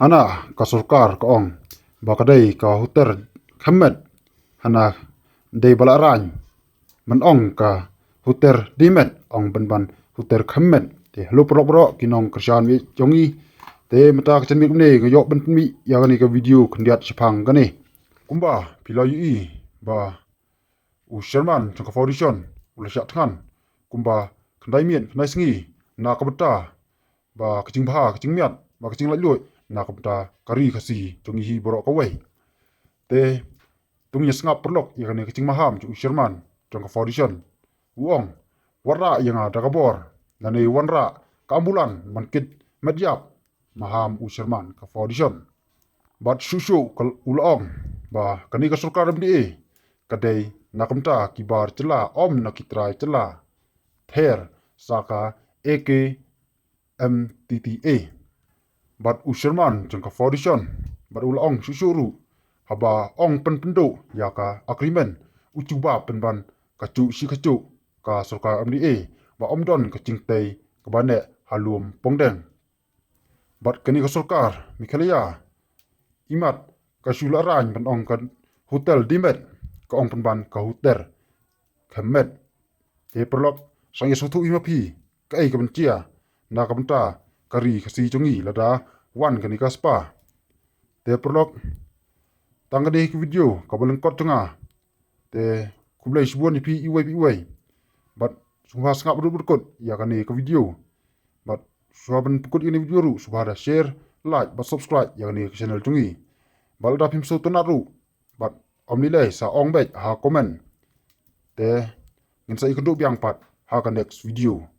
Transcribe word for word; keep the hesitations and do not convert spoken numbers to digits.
Hana ka sorkar ka ong ba ka dei ka huter khemmet, hana dei ba la rang ban ong ka huter dimet, ong pynban huter khemmet. Te hello paralok baroh ki nongkyrshan jong ngi. Te mynta ka janmiet mynne nga ïoh ban pynmih ïa kane ka video khyndiat shaphang kane. Kumba phi la ïohi ba u chairman jong ka foundation u la shah thngan kumba khyndai miet khyndai sngi na ka bynta ba ka jingbha ka jingmiat ba ka jinglaitluid na ka bynta ka ri Khasi jong ngi hi baroh kawei. Te to ngin ïa sngap paralok ïa kane ka jingmaham jong u chairman jong ka foundation. U ong, wanrah ïa nga da ka bor, lane wanrah ka ambulan ban kit met ïap, maham u chairman ka foundation. Bad shuh shuh u la ong ba kane ka sorkar M D A ka dei na ka bynta ki bar jylla, ym na ki trai jylla. Ther sa ka A K M T T A. Bad u chairman jong ka foundation bad u la ong shuh shuh ruh, haba ong pynpynduh ïa ka agreement, u jubab pynban ka juh shi ka juh ka sorkar M D A ba ym don ka jingtei kaba neh ha lum pongdeng. Bad kane ka sorkar Meghalaya, imat ka shu la rang ban ong ka huter dimet, ka ong pynban ka huter khemmet. Te paralok, sa ngin ïa sngewthuh hi ma phi kaei ka ban jia na ka bynta ka ri Khasi jong ngi lada wan kane ka spah. Te paralok, tang kane ka video kaba lyngkot jong nga. Te khublei shibun ïa phi iwei pa iwei. Bad sngewbha sngap ruh bad kut ïa kane ka video. Bad shuwa ban pynkut ïa kane ka video ruh sngewbha da share, like bad subscribe ïa kane ka channel jong ngi. Bad lada phim sngewtynnat ruh bad ym lei lei sa ong beit ha comment. Te ngin sa ïakynduh biang pat ha ka next video.